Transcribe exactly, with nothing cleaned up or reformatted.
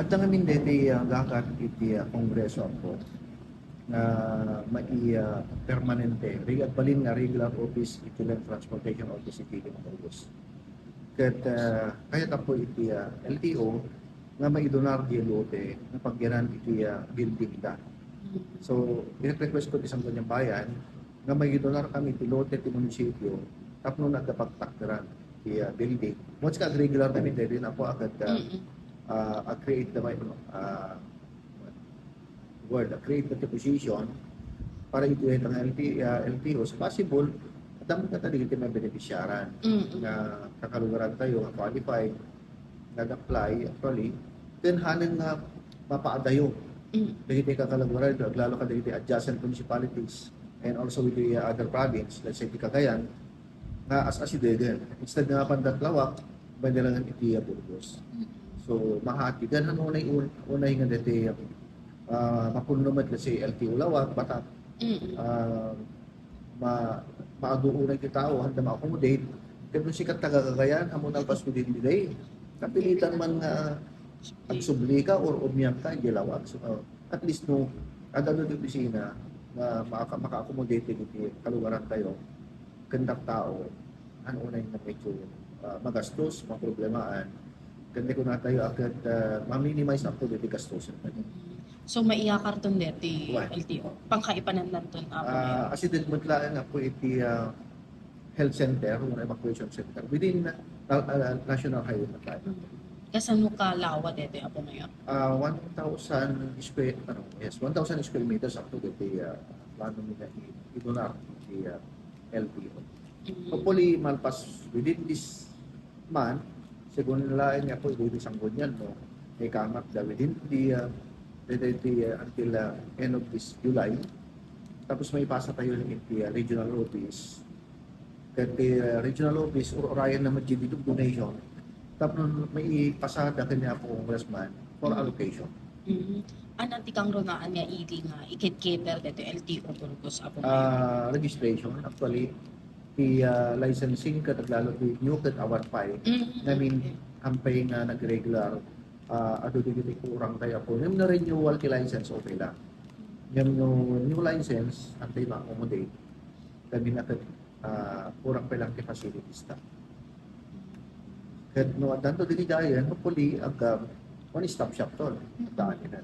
Adda ngamin daytoy, ah, gakat iti, ah, Kongreso, Apo, nga mai-, ah, permanente, reg-, agbalin nga regular office iti Land Transportation Office iti Burgos. Ket, ah, kayat, Apo, iti, ah, L T O nga maidunar diay lote nga pagyanan iti, ah, building da. So, i-request ko ti Sangguniang Bayan nga maidunar kami ti lote ti munisipyo tapno adda pagtakderan ti, ah, building. Once nga ag-regular kami, daytoy, Apo, agad, ah, ah, create the, ah, word, create the position para iti nga L T, ah, L T O. So, possible, adda met kadi ti mabenepisyaran nga kakalugarantayo nga qualified, nag-apply, actually, ken hanen nga mapaadayo dagiti kakalugaran, aglalo kadagiti adjacent municipalities and also with the, uh, other province, let's say, ti Cagayan, nga as-asidegen. Instead nga mapandat Laoag, maidalangen iti, uh, Burgos. So, mahati. Ken han unay, un-, unay nga daytoy, uh, mapunno met, let's say, L T O Laoag, Batak, uh, ma-, maadu unay ti tao, haanda ma-accommodate. Ket no sika taga Cagayan, ammom nalpas ko din delay. Kapilitan man nga agsubli ka or umiam ka, idiay Laoag. So, uh, at least no, adda ti opisina nga maka-, maka-accommodate iti kalugarantayo, ken tattao, han unay nga medyo, ah, magastos, maproblemaan. Ken kunatayo a ket, ah, ma-minimize, Apo, daytoy gastusen. So, maiyakarton daytoy Wen. L T O? Pangkaipanandanton, Apo, Mayor? Ah, asideg met laeng, Apo, iti, ah, health center, wenno evacuation center within, ah, ah, National Highway na tayo. Kasano ka lawa daytoy, Apo Mayor? Ah, one thousand square, ano, yes, one thousand square meters, Apo, daytoy, ah, plano nila i-, idunar iti, ah, L T O. Hopefully, malpas within this month, segun laeng nga, Apo, iti Sanggunian, no? May come up da within the, uh, the, the, the, uh, until, uh, end of this July. Tapos maipasa tayo iti, uh, regional office. Ket ti, uh, regional office, ur-urayen na met diay donation. Tapno maipasada ken ni Apo Congressman for allocation. Ania ti kangrunaan nga ili nga i-cater daytoy L T O Burgos, Apo Mayor? Ah, registration, actually, ti, ah, licensing ket aglalo ti new ket awan pay. Ngamin, hampay nga nagregular, ah, adu dagiti kurang tayo, Apo. Ngem no renewal ti license, okay lang. Ngem no new license, hampay ma-accommodate. Ngamin a ket, ah, kurang pay lang ti facilities ta. Ket no addanto dagiti dayen, hopefully, ag-, ah, one-stop shop to, no? Daan ina.